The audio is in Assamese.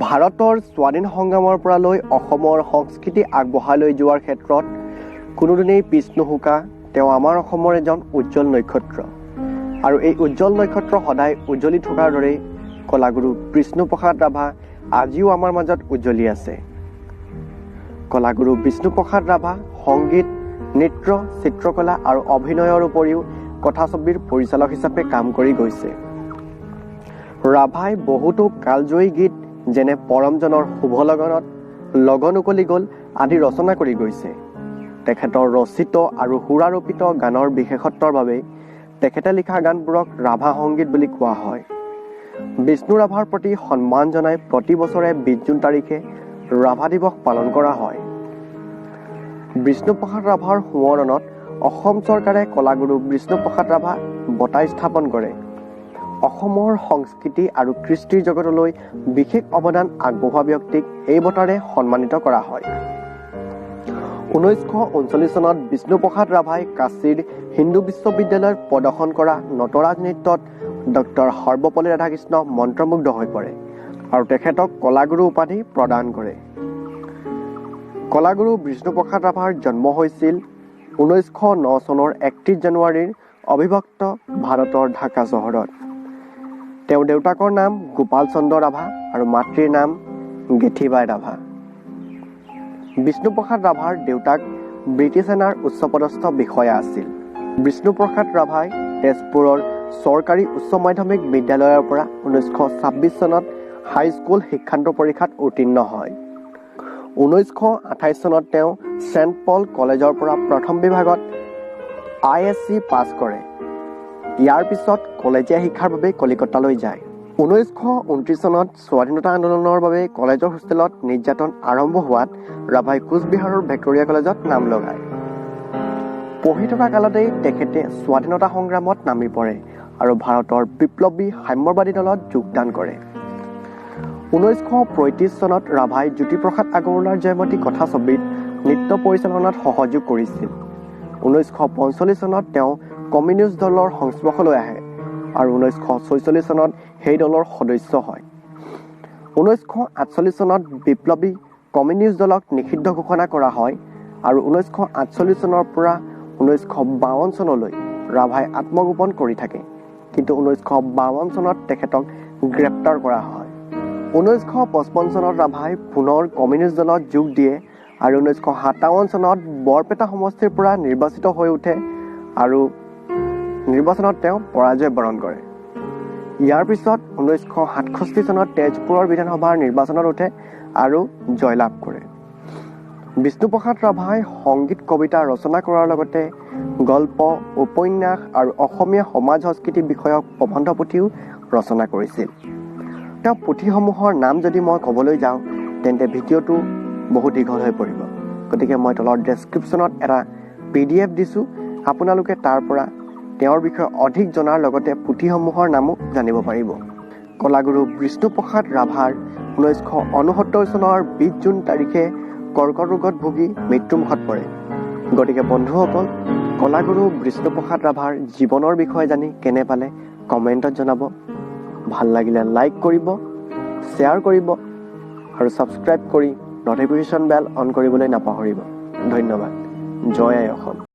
ভাৰতৰ স্বাধীন সংগ্ৰামৰ পৰা লৈ অসমৰ সংস্কৃতি আগবঢ়াই লৈ যোৱাৰ ক্ষেত্ৰত কোনোদিনেই পিছ নুহুকা তেওঁ আমাৰ অসমৰ এজন উজ্জ্বল নক্ষত্ৰ আৰু এই উজ্জ্বল নক্ষত্ৰ সদায় উজ্জ্বলি থকাৰ দৰেই কলাগুৰু বিষ্ণুপ্ৰসাদ ৰাভা আজিও আমাৰ মাজত উজ্জ্বলি আছে। কলাগুৰু বিষ্ণুপ্ৰসাদ ৰাভা সংগীত, নৃত্য, চিত্ৰকলা আৰু অভিনয়ৰ উপৰিও কথাছবিৰ পৰিচালক হিচাপে কাম কৰি গৈছে। ৰাভাই বহুতো কালজয়ী গীত যেনে পৰমজনৰ শুভ লগনত, লগন উকলি গ'ল আদি ৰচনা কৰি গৈছে। তেখেতৰ ৰচিত আৰু সুৰাৰোপিত গানৰ বিশেষত্বৰ বাবেই তেখেতে লিখা গানবোৰক ৰাভা সংগীত বুলি কোৱা হয়। বিষ্ণু ৰাভাৰ প্ৰতি সন্মান জনাই প্ৰতি বছৰে 20 জুন তাৰিখে ৰাভা দিৱস পালন কৰা হয়। বিষ্ণুপ্ৰসাদ ৰাভাৰ সোঁৱৰণত অসম চৰকাৰে কলাগুৰু বিষ্ণুপ্ৰসাদ ৰাভা বঁটা স্থাপন কৰে। অসমৰ সংস্কৃতি আৰু কৃষ্টিৰ জগতলৈ বিশেষ অৱদান আগবঢ়োৱা ব্যক্তিক এই বঁটাৰে সন্মানিত কৰা হয়। 1939 চনত বিষ্ণুপ্ৰসাদ ৰাভাই কাশীৰ হিন্দু বিশ্ববিদ্যালয়ত প্ৰদৰ্শন কৰা নটৰাজ নৃত্যত ডক্টৰ সৰ্বপল্লী ৰাধাকৃষ্ণ মন্ত্ৰমুগ্ধ হৈ পৰে আৰু তেখেতক কলাগুৰু উপাধি প্ৰদান কৰে। কলাগুৰু বিষ্ণুপ্ৰসাদ ৰাভাৰ জন্ম হৈছিল 1909 চনৰ 31 জানুৱাৰীৰ অবিভক্ত ভাৰতৰ ঢাকা চহৰত। তেওঁৰ দেউতাকৰ নাম গোপাল চন্দ্ৰ ৰাভা আৰু মাতৃৰ নাম গেথিবাই ৰাভা। বিষ্ণুপ্ৰসাদ ৰাভাৰ দেউতাক ব্ৰিটিছ সেনাৰ উচ্চপদস্থ বিষয়া আছিল। বিষ্ণুপ্ৰসাদ ৰাভাই তেজপুৰৰ চৰকাৰী উচ্চ মাধ্যমিক বিদ্যালয়ৰ পৰা 1926 চনত হাইস্কুল শিক্ষান্ত পৰীক্ষাত উত্তীৰ্ণ হয়। 1928 চনত তেওঁ ছেণ্ট পল কলেজৰ পৰা প্ৰথম বিভাগত ISC পাছ কৰে। ইয়াৰ পিছত কলেজীয়া শিক্ষাৰ বাবে কলিকতালৈ যায়। 1929 চনত স্বাধীনতা আন্দোলনৰ বাবে কলেজৰ হোষ্টেলত নিৰ্যাতন আৰম্ভ হোৱাত ৰাভাই কোচবিহাৰৰ ভিক্টোৰিয়া কলেজত নাম লগায়। পঢ়ি থকা কালতেই তেখেতে স্বাধীনতা সংগ্ৰামত নামি পৰে আৰু ভাৰতৰ বিপ্লৱী সাম্যবাদী দলত যোগদান কৰে। 1935 চনত ৰাভাই জ্যোতিপ্ৰসাদ আগৰৱালাৰ জয়মতী কথাছবিত নৃত্য পৰিচালনাত সহযোগ কৰিছিল। 1945 চনত তেওঁ কমিউনিষ্ট দলৰ সংস্পৰ্শলৈ আহে আৰু 1946 চনত সেই দলৰ সদস্য হয়। 1948 চনত বিপ্লৱী কমিউনিষ্ট দলক নিষিদ্ধ ঘোষণা কৰা হয় আৰু 1948 চনৰ পৰা 1952 চনলৈ ৰাভাই আত্মগোপন কৰি থাকে। কিন্তু 1952 চনত তেখেতক গ্ৰেপ্তাৰ কৰা হয়। 1955 চনত ৰাভাই পুনৰ কমিউনিষ্ট দলত যোগ দিয়ে আৰু 1957 চনত বৰপেটা সমষ্টিৰ পৰা নিৰ্বাচিত হৈ উঠে আৰু নিৰ্বাচনত তেওঁ পৰাজয় বৰণ কৰে। ইয়াৰ পিছত 1967 চনত তেজপুৰৰ বিধানসভাৰ নিৰ্বাচনত উঠে আৰু জয়লাভ কৰে। বিষ্ণুপ্ৰসাদ ৰাভাই সংগীত, কবিতা ৰচনা কৰাৰ লগতে গল্প, উপন্যাস আৰু অসমীয়া সমাজ সংস্কৃতি বিষয়ক প্ৰবন্ধ পুথিও ৰচনা কৰিছিল। তেওঁ পুথিসমূহৰ নাম যদি মই ক'বলৈ যাওঁ, তেন্তে ভিডিঅ'টো বহুত দীঘল হৈ পৰিব। গতিকে মই তলৰ ডেছক্ৰিপশ্যনত এটা PDF দিছোঁ, আপোনালোকে তাৰ পৰা তেওঁৰ বিষয়ে অধিক জনাৰ লগতে পুথিসমূহৰ নামো জানিব পাৰিব। কলাগুৰু বিষ্ণুপ্ৰসাদ ৰাভাৰ 1969 চনৰ 20 জুন তাৰিখে কৰ্কট ৰোগত ভুগি মৃত্যুমুখত পৰে। গতিকে বন্ধুসকল, কলাগুৰু বিষ্ণুপ্ৰসাদ ৰাভাৰ জীৱনৰ বিষয়ে জানি কেনে পালে কমেণ্টত জনাব। ভাল লাগিলে লাইক কৰিব, শ্বেয়াৰ কৰিব আৰু ছাবস্ক্ৰাইব কৰি নটিফিকেশ্যন বেল অন কৰিবলৈ নাপাহৰিব। ধন্যবাদ। জয় আই অসম।